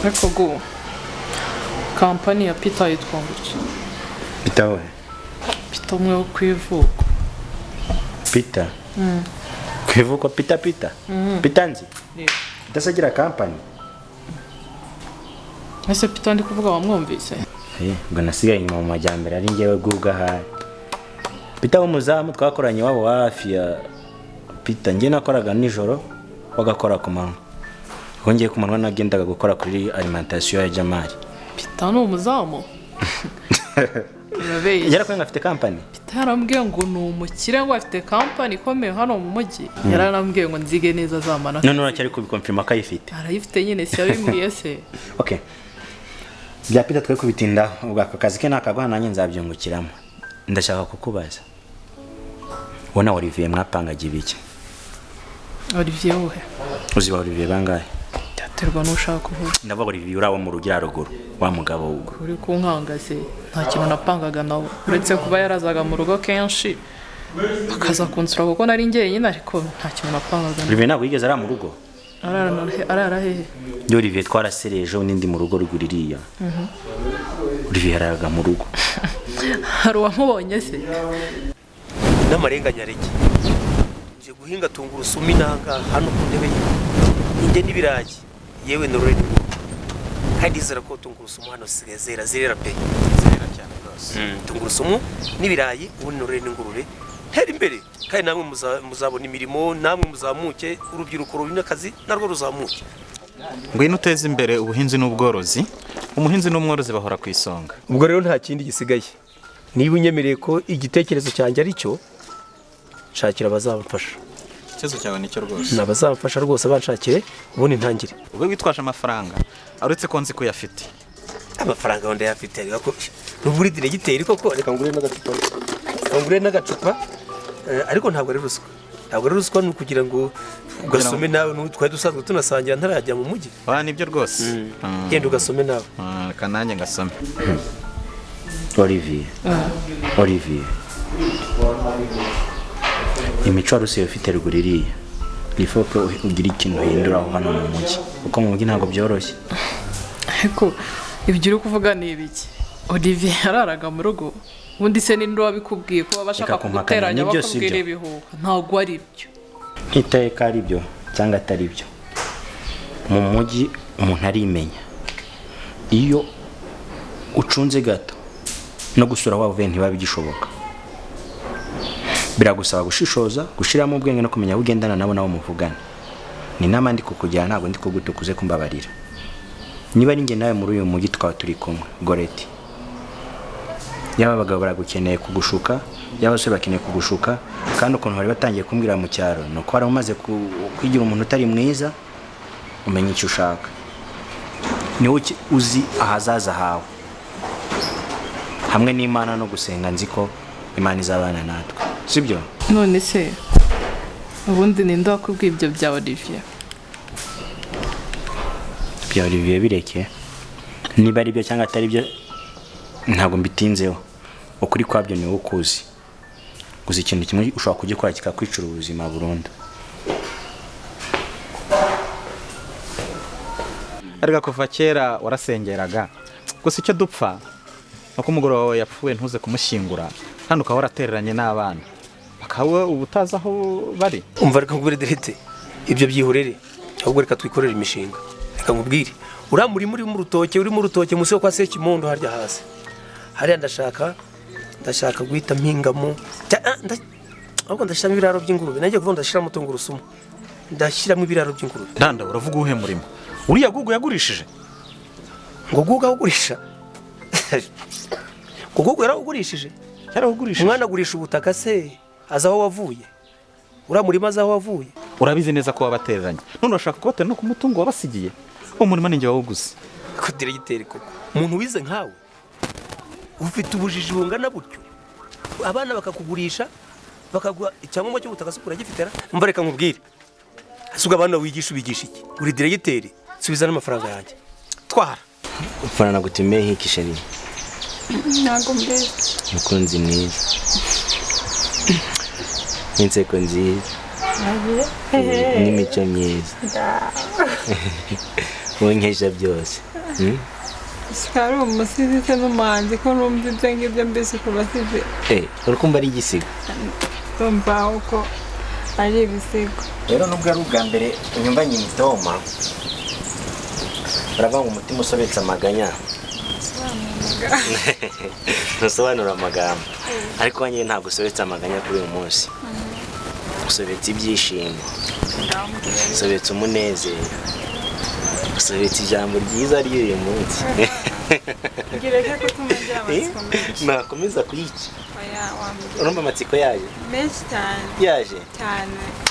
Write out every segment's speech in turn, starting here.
Ariko gu kampani ya Peter yitwa ngo iki? Peter we? Peter umwe wo ku ivuko. Peter ku ivuko, Peter, Peter, Peter nzi. Peter se agira kampani? Ese Peter ndi kuvuga wamwumvise? Ubwo nasigaye inyuma mu majyambere, ari njyewe bw'ubwo ahari. Peter w'umuzamu twakoranye iwabo wa hafi ya Peter, njye nakoraga nijoro, wagakora ku manywa. Ubwo ngiye ku manywa nagendaga gukora kuri alimentation ya Jamali. Peter ni umuzamu? Urabeshya. Yarakwenga afite kampani. Peter yarambwiye ngo ni umukire, ngo afite kampani ikomeye hano mu mujyi. Yararambwiye ngo nzige neza azamana. None uracyari kubikonfirma ko ayifite? Arayifite nyine, si yabimbwiye se? Okay, bya Peter twe kubitindaho. Ubwo aka kazi ke nakaguha, nanjye nzabyungukiramo. Ndashaka kukubaza, wowe na Olivier mwapangaga ibiki? Olivier wuhe? Uzi ba Olivier bangahe? Byaterwa n'ushaka kuvuga. Ndavuga Olivier uriya wo mu rugira ruguru, wa mugabo ubwo. Uri kunkangaze, nta kintu napangaga nawe uretse kuba yarazaga mu rugo kenshi akaza kunsura kuko nari njyenyine, ariko nta kintu napangaga nawe. Olivier ntabwo yigeze ari mu rugo? Arara hehe? Yo, Olivier twarasereye ejo n'indi mu rugo ruguru iriya. Olivier yaraga mu rugo. Hari uwamubonye se? N'amarenganya areke nje guhinga tungurusumu inanga hano ku ntebe ye, inge n'ibirayi, yewe norore n'ingurube, kandi ndizera ko tungurusumu hano zisigaye zera, zirera pe. Zera cyane rwose. Tungurusumu n'ibirayi, ubundi norore n'ingurube, ntera imbere, kandi namwe muzabona imirimo, namwe muzamuke, urubyiruko rubone akazi narwo ruzamuke. Ngwino uteze imbere ubuhinzi n'ubworozi. Umuhinzi n'umworozi bahora ku isonga. Ubwo rero nta kindi gisigaye, niba unyemereye ko igitekerezo cyanjye ari cyo, nshakira abazamfasha. Ikibazo cyawe nicyo rwose. Ni abazamfasha rwose, banshakire ubundi ntangire. Ube witwaje amafaranga, uretse ko nzi ko uyafite. Amafaranga wenda yafite, ariko ntuburi diregiteri koko. Reka ngure n'agacupa, reka ngure n'agacupa. Ariko ntabwo ari ruswa, ntabwo ari ruswa, ni ukugira ngo ugasome nawe. Twari dusanzwe tunasangira ntarajya mu mujyi. Wa, nibyo rwose. Genda ugasome nawe. Reka nanjye ngasome. Olivier, Olivier, imico wari usigaye ufite ruguru iriya, il faut ko ugira ikintu uhinduraho hano mu mujyi, kuko mu mujyi ntabwo byoroshye. Ariko ibyo uri kuvuga ni ibiki? Olivier yararaga mu rugo? Ubundi se ninde wabikubwiye ko baba bashaka Reka kumpakanya, kuguteranya nibyo si bakubwira byo. ibihuha? Ntabwo ari byo. Ntitaye ko ari byo cyangwa atari byo, mu mujyi umuntu arimenya. Iyo ucunze gato, no gusura waba uvuye ntibiba bigishoboka. Biragusaba gushishoza, gushyiramo ubwenge no kumenya aho ugendana nabo, nabo muvugana. Ni inama ndi kukugira, ntabwo ndi kugutuka, uze kumbabarira. Niba ari njye nawe muri uyu mujyi tukaba turi kumwe, Goreti, yaba abagabo baragukeneye kugushuka, yaba abasore bakeneye kugushuka. Kandi ukuntu bari batangiye kumbwira mu cyaro ni uko wari umaze kwigira umuntu utari mwiza. Umenya icyo ushaka, ni wowe uzi ahazaza hawe hamwe n'Imana no gusenga. Nzi ko Imana izabana natwe, sibyo? None se ubundi ninde wakubwiye ibyo bya Olivier? Bya Olivier bireke. Niba ari byo cyangwa atari byo, ntabwo mbitinzeho. Ukuri kwabyo ni wowe ukuzi. Gusa ikintu kimwe ushobora kugikora kikakwicira ubuzima burundu. Ariko kuva kera warasengeraga. Gusa icyo dupfa ni uko umugoroba wawe yapfuye ntuze kumushyingura, kandi ukaba waratereranye n'abana, bakaba uba utazi aho bari. Umva, reka nkubwire direte, ibyo byihorere, ahubwo reka twikorere imishinga. Reka nkubwire, uriya murima uri mu rutoke, uri mu rutoke munsi yo kwa Sekimondo harya hasi hariya, ndashaka guhita mpingamo ahubwo ndashyiramo ibiraro by'ingurube. Nanjye kuvuga ndashyiramo tungurusumu, ndashyiramo ibiraro by'ingurube. Ndanda, uravuga uwuhe murimo? Uriya Gugu yagurishije? Ngo Gugu awugurisha? Ngo Gugu yarawugurishije? Yarawugurishije. Umwana agurisha ubutaka se azi aho wavuye? Uriya murima azi aho wavuye? Urabizi neza ko wabatereranye, none urashaka kubatera no ku mutungo wabasigiye. Uwo murima ni njye wawuguze. Ko diregiteri koko, umuntu wize nkawe ufite ubujiji bungana butyo, abana bakakugurisha, bakaguha icyangombwa cy'ubutaka se uragifite ra? Umva, reka nkubwire, ese ubwo abana wigisha ubigisha iki? Uri diregiteri, subiza n'amafaranga yanjye, twara. Ufana gutumie hiki, chérie? Ntabwo mbizi. Mukunzi mwiza n'inseko nziza n'imico myiza, wowe nkesha byose. Sikari umusizi se n'umuhanzi ko numva ibyo ngibyo mbese ku basizi. Uri kumva ari igisigo? Ndumva uko ari ibisigo. Rero nubwo ari ubwa mbere unyumva imitoma, baravuga ngo umutima usobetse amaganya ntusobanura amagambo, ariko wanjye ntabwo usobetse amaganya kuri uyu munsi. Usobetse ibyishimo, usobetse umunezero, usobetse ijambo ryiza ry'uyu munsi. Ngireke kutuma ngira amatsiko menshi. Nakomeza kuyica. Oya, wambwira. Urumva amatsiko yaje? Menshi cyane. Yaje. Cyane.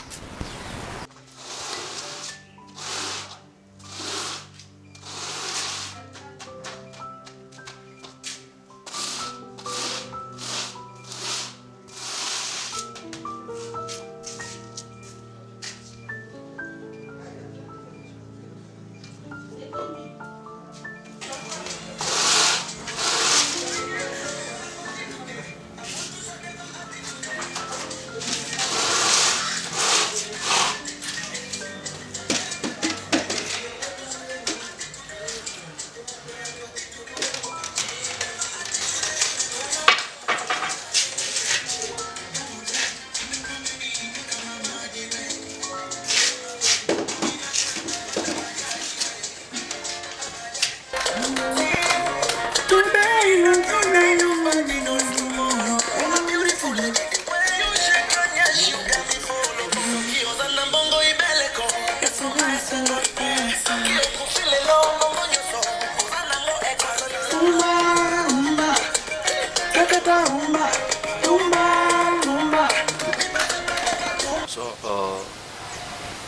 So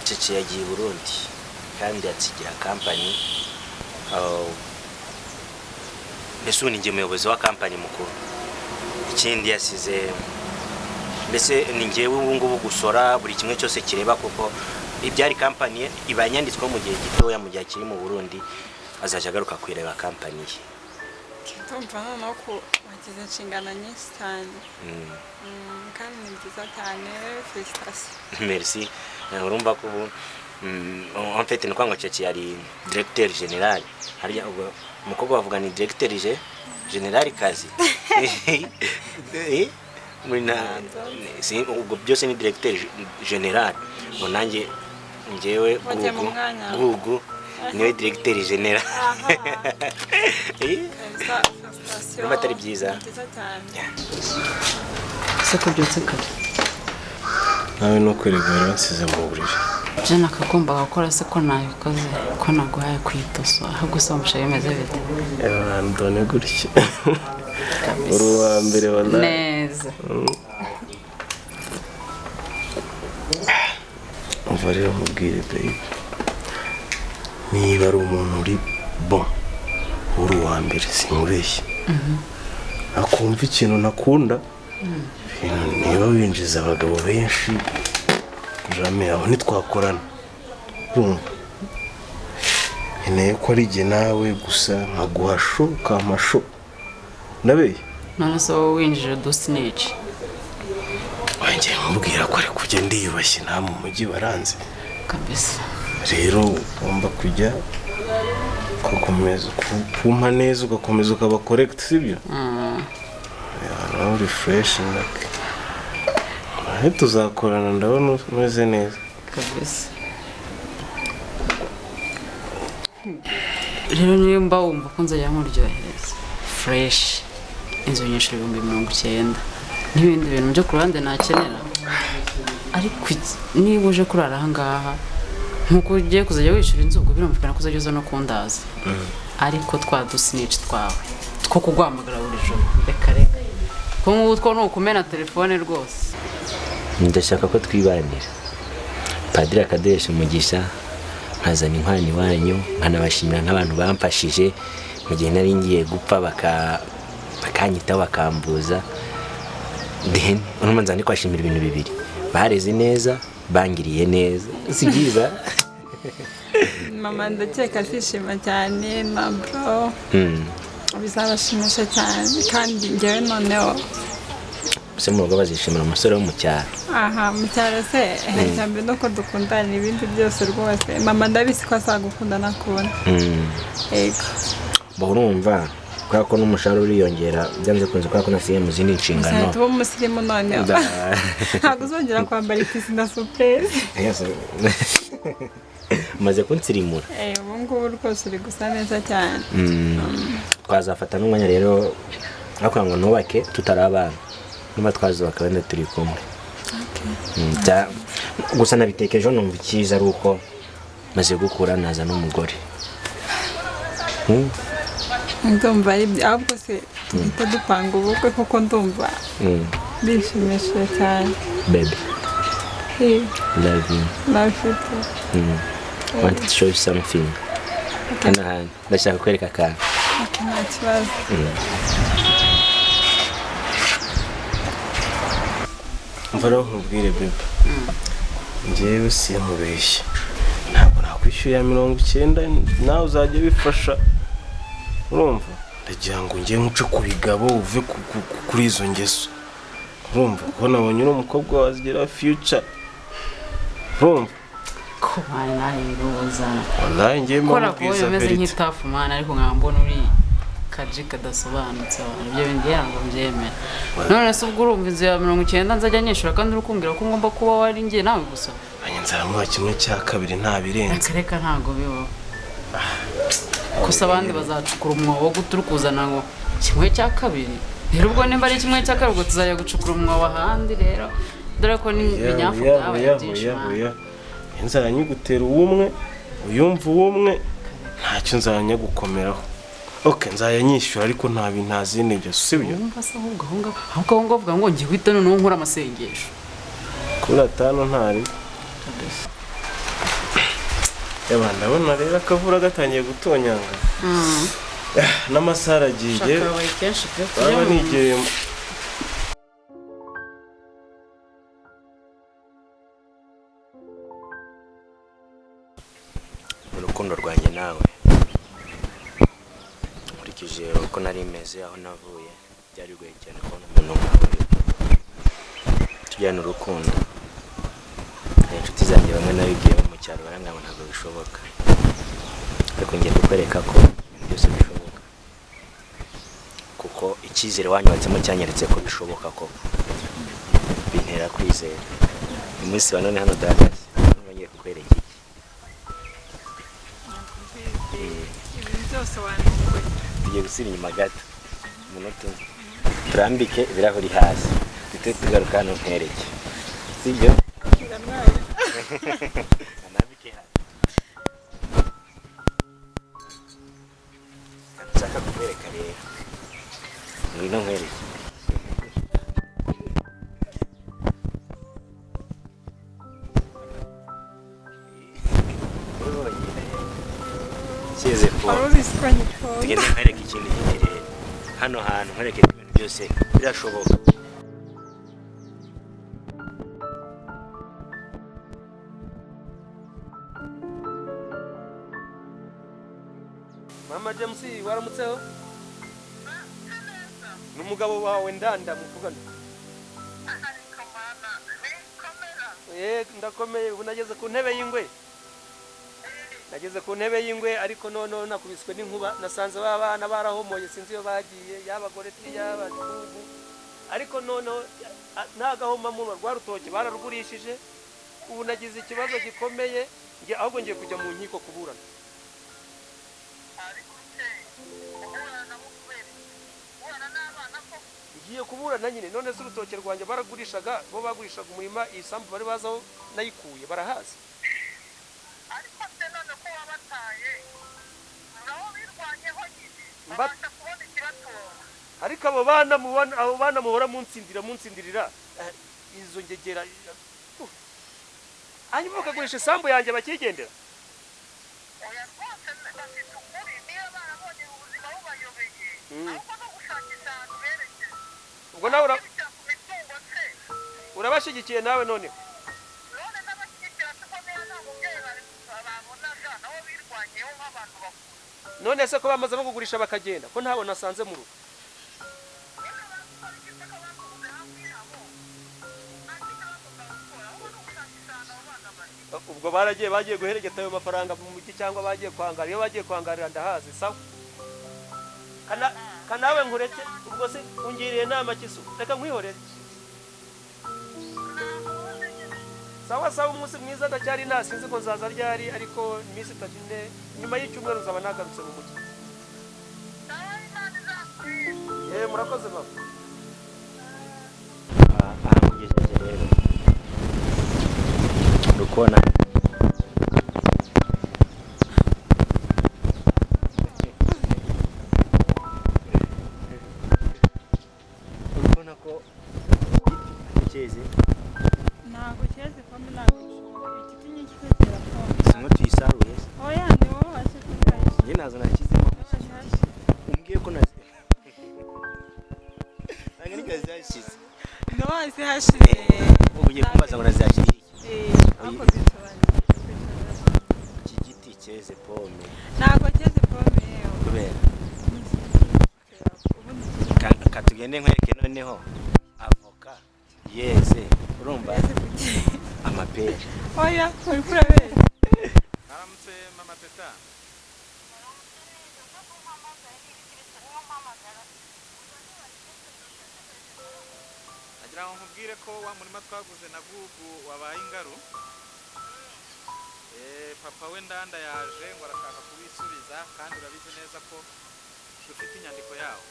Cece yagiye i Burundi kandi atsigira kampani. Mbese ubu ni njye umuyobozi wa kampani mukuru. Ikindi yasize, mbese ni njyewe ubu ngubu gusora buri kimwe cyose kireba, kuko ibyari kampani ye iba yanditsweho mu gihe gitoya, mu gihe akiri mu Burundi, azajya agaruka kwireba kampani ye. Ndumva noneho ko wagize inshingano nyinshi cyane. Kandi ni byiza cyane, félicitations. Merci. Urumva ko ubu en fait ni ngo Cece yari directeur général harya. Ubwo umukobwa bavuga ni directeur général kazi. Muri na si, ubwo byose ni directeur général, ngo nanjye njyewe Wagiye mu Gugu mwanya. Gugu niwe directeur général. Kabisa, félicitations. Urumva atari byiza? Ni byiza cyane. Ese ko ubyutse kare? Nawe ni ukwirirwa rero nsize mu buriri. Ibyo nakagombaga gukora se ko nabikoze, ko naguhaye ku itoso? Ahubwo se wamushaye bimeze bite? Ndone gutya uri uwa mbere wallahi. Neza. Umva rero nkubwire, baby, niba ari umuntu uri bon, uri uwa mbere, sinkubeshye. Akumva ikintu ntakunda, ibintu niba winjiza abagabo benshi, jamais aho ntitwakorana. Urumva nkeneye ko ari jye nawe gusa, nkaguha show, ukampa show, ndabeye. None se wowe winjije udusinici? Wanjye nkubwira ko ari kujya ndiyubashye, nta mu mujyi baranze. Kabisa. Rero ugomba kujya ugakomeza kumpa neza, ugakomeza ukaba correct, sibyo? Nawe uri fresh ndake, tuzakorana, ndabona umeze neza. Kabisa. Rero nimba wumva ko nzajya nkuryohereza fresh, inzu nyinshi 90,000 n'ibindi bintu byo ku ruhande nakenera, ariko niba uje kurara aha ngaha nkuko ugiye kuzajya wishyura inzu, ubwo birumvikana ko uzajya uza no kundaza. Ariko twa dusinici twawe two kuguhamagara buri joro, reka reka, ko ngubu two ni ukumena telefone rwose. Ndashaka ko twibanira, padiri akaduhesha umugisha, nkazana inkwano iwanyu, nkanabashimira nk'abantu bamfashije mu gihe nari ngiye gupfa, bakanyitaho, bakambuza. Then urumva nza ndi kubashimira ibintu bibiri: bareze neza, bangiriye neza. Si byiza? Mama ndakeka azishima cyane na bro. Bizabashimisha cyane, kandi njyewe noneho Ese mu rugo bazishimira umusore wo mu cyaro? Aha mu cyaro se, icya mbere ni uko dukundana, ibindi byose rwose mama ndabizi ko azagukunda nakubona. Yego. Bo urumva, kubera ko n'umushahara uriyongera byanze bikunze, kubera ko nasigaye mu zindi nshingano. Uzahita uba umusirimu noneho. Ntabwo uzongera kwambara itisi na supurezi. Yes. Umaze kunsirimura. Ubu ngubu rwose uri gusa neza cyane. Twazafata n'umwanya rero aho kugira ngo nubake tutari abana, niba twazubaka wenda turi kumwe. Gusa nabitekerejeho numva icyiza ari uko maze gukura naza n'umugore. Ndumva ari byo, ahubwo se duhita dupanga ubukwe kuko ndumva bishimishije cyane. Baby, Eh, love you. Love you too. Want to show you something. Hano hantu ndashaka kwereka akantu. Okay, nta kibazo. Mva rero nkubwire bebe, njyewe sinkubeshye, ntabwo nakwishyuye 90, nawe uzajya wifasha. Urumva, ndagira ngo njye nkuce ku bigabo, uve kuri izo ngeso. Urumva ko nabonye uri umukobwa wazigira future, urumva? Ko mwana nawe biruzana. Wallahi njyewe Kora mba kuba mubwiza bimeze vérité. Nk'itafu mwana, ariko nkaba mbona uri kaji kadasobanutse. Abantu ibyo bintu ngo mbyemere none se ubwo urumva inzu ya 90 nzajya nyishyura kandi uri kumbwira ko ngomba kuba wari njye nawe gusa? Nanjye nzaramuha 1/2, nta birenze. Reka reka, ntabwo bibaho. Gusa abandi bazacukura umwobo gute uri kuzana ngo 1/2? Rero ubwo nimba ari 1/2, ubwo tuzajya gucukura umwobo ahandi rero, dore ko n'ibinyafu byabaye byinshi mwana. Inzara nyigutera uwumwe, uyumva uwumwe, ntacyo nzajya gukomeraho. Ok, nzajya nyishyura, ariko nta bintu, nta zindi ngeso, sibyo? Wumva se ahubwo aho ngaho, ahubwo aho ngaho uvuga ngo ngiye guhita noneho nkora amasengesho. Kuri atanu ntari yaba. Ndabona rero akavura gatangiye gutonyanga. N'amasaha aragiye. Shaka kenshi pe. Baba nigereye Urukundo rwanjye nawe, nkurikije uko nari meze aho navuye, byari bigoye cyane kubona umuntu nkawe tujyana urukundo. Hari inshuti zanjye bamwe nabibwiye bo mu cyaro, barambwira ngo ntabwo bishoboka, ariko ngiye kukwereka ko ibintu byose bishoboka, kuko icyizere wanyubatsemo cyanyeretse ko bishoboka koko, bintera kwizera. Uyu munsi wa none hano duhagaze, numva ngiye kukwereka iki. Ibintu byose wantunguye. Tugiye gusubira inyuma gato umunota umwe, turambike ibirahuri hasi, duhite tugaruka hano nkwereke, sibyo? Ndarwaye. Anambike hasi. Nshaka kukwereka rero, ngwino nkwereke. Ubonye kize ko Wari ubizi ko nyikunda. Tugende nkwereke ikindi giti rero hano hantu, nkwereke ibintu byose birashoboka. Mama James, waramutseho? Ni umugabo wawe ndanda muvugana. Ndakomeye, ubu nageze ku ntebe y'ingwe, nageze ku ntebe y'ingwe, ariko noneho nakubiswe n'inkuba, nasanze ba bana barahomoye, sinzi iyo bagiye, yaba Goreti yaba Tugu, ariko noneho nta gahomamunwa, rwa rutoki bararugurishije. Ubu nagize ikibazo gikomeye, ahubwo ngiye kujya mu nkiko kuburana. Ngiye kuburana nyine. None se urutoki rwanjye baragurishaga, bo bagurishaga umurima, iyi sambu bari bazi aho nayikuye, barahazi. Ariko se none ko wabataye, nabo birwanyeho nyine, babasha kubona ikibatunga. Ariko abo bana mubona, abo bana muhora munsindira, munsindirira, izo ngegera, hanyuma bakagurisha isambu yanjye bakigendera. Oya rwose, bafite ukuri, niba barabonye ubuzima bubayobeye, ahubwo no gushakisha ahantu berekeza. Ubwo nawe Bishyira ku mitungo se? Urabashyigikiye nawe noneho? None n'abashyigikira se, ko niba nta mubyeyi babonaga, nabo birwanyeho nk'abantu bakuru. None se ko bamaze no kugurisha bakagenda, ko ntabwo nasanze mu rugo? Niba bakora iki se, ko bakubuze hafi yabo? Ubwo baragiye, bagiye guheregeta ayo mafaranga mu mujyi cyangwa bagiye kwangara. Iyo bagiye kwangarira ndahazi. Sawa, kanawe nkureke. Ubwo se ungiriye inama kisu? Reka nkwihorere. Sawa sawa, umunsi mwiza. Ndacyari nasinzi ko nzaza ryari, ariko iminsi 3, 4, nyuma y'icyumweru nzaba nagarutse mu mujyi. Murakoze mama. Aha mugejeje rero uri kubona ko igiti cyeze. Ntabwo cyeze pome, ntabwo bishoboka. Igiti nyinshi cyera pome. Simwe tuyisaruye se? Oya, ni wowe washyize. Njye nazo nashyizemo. Umbwiye ko nazi ntabwo ariko zashyize. Ni wowe wazihashize. Ubu ugiye kumbaza ngo nazihashyiriye iki? Ariko twicaranye. Iki giti cyeze pome. Ntabwo cyeze pome yewe. Kubera Ubundi katugende nkwereke noneho avoka yeze, urumva? Yeze kuki? Amapera. Oya, uri kurabeshya. Aramutse mama Teta. Nagira ngo nkubwire ko wa murima twaguze na Gugu wabaye ingaru. Papa we Ndanda yaje ngo arashaka kuwisubiza, kandi urabizi neza ko dufite inyandiko yawo.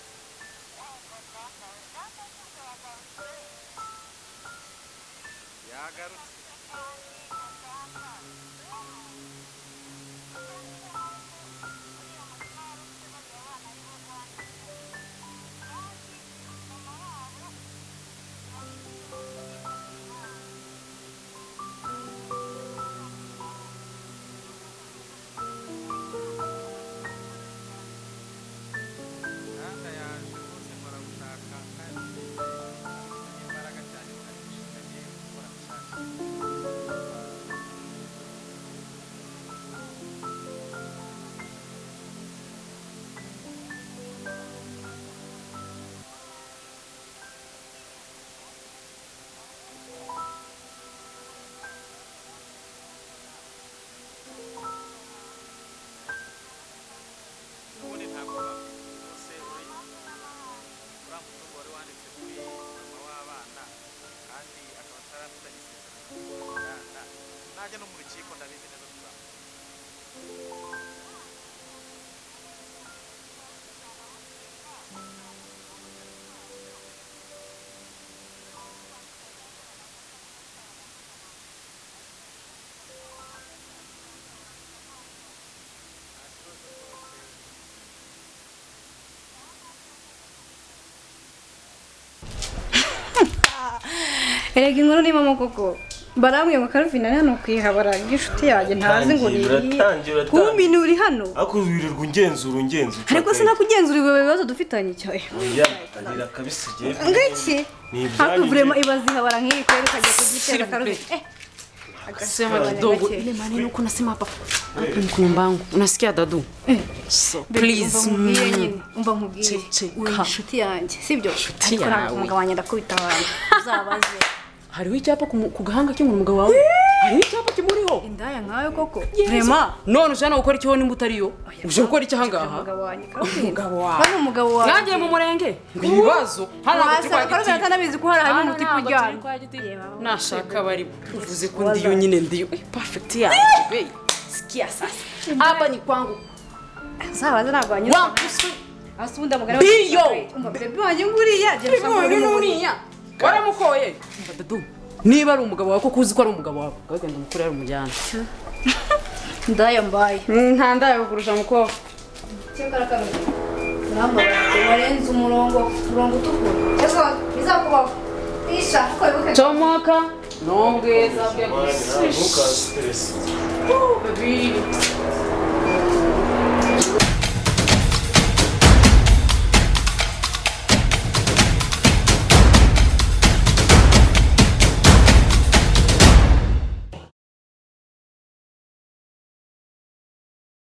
Yagarutse. Ndanda yaje rwose ngo aragushaka, kandi abifitemo imbaraga cyane, ari imishinga agiye gukora mishyashya. Ubundi ntabwo bose uri uriya mutungo wari wanditse kuri mama w'abana, kandi akaba atarafitanye isezerano na Ndanda, najya no mu rukiko ndabizi neza tuzamutsinda. Nta kibazo rwose. Erega inkuru ni mama koko, barambwiye ngo Calvin ari hano kwihabara nk'inshuti yanjye ntazi ngo ni Uratangiye, iyihe. uratangiye. Kumbi ni uri hano. Ariko wirirwa ungenzura, ungenzura. Ariko sinakugenzura ibyo bibazo dufitanye cyawe. Oya, tangira kabisa igihe. Ngiki Ni ibyanyu. hafi vraiment ibaze ihabara nk'iyi kweli ukajya kugitera Calvin. Sema kidogo ile maneno uko unasema hapa hapa ni kwa nyumba yangu. Unasikia dadu? So please. Umva nkubwiye nyine, umva nkubwiye. Ceceka. Uri inshuti yanjye, sibyo? Inshuti Ariko ntabwo yawe. umugabo wanjye ndakubita abantu uzabaze. Hariho icyapa ku gahanga cy'umuntu wawe. Hariho icyapa kimuriho. Indaya nkawe koko, vraiment. None uje hano gukora iki wowe nimba utariyo? Uje gukora iki ahangaha? Umugabo wanjye Calvin. Umugabo wawe. Hano umugabo wawe. Mwagiye mu murenge? Ngo ibibazo. Hano ntabwo turi kwa Wasanga Calvin gitifu. atanabizi ko hari harimo Hano umuti ntabwo turi kuryana. kwa gitifu. Nashaka bari uvuze ko ndiyo nyine ndiyo. Perfect yanjye be. Sikia sasa. Hapa ni kwangu. Uzabaze ntabwo wanyura. Wa Hasi ubundi amugani. Biyo! Umva baby wanjye nguriya. Genda Uyu nuriya. Waramukoye. Umva dadu. Niba ari umugabo wawe koko uzi ko ari umugabo wawe, genda umukure ari umujyana. Ndaya mbaye. Nta ndayo kurusha mukobwa. Cyakora Calvin, urambabaje, warenze umurongo, umurongo utukura. Ejo bizakubaho. Isha, kuko wibuke. Chomoka n'ubwiza bwe gusa. Ntukastress. Baby.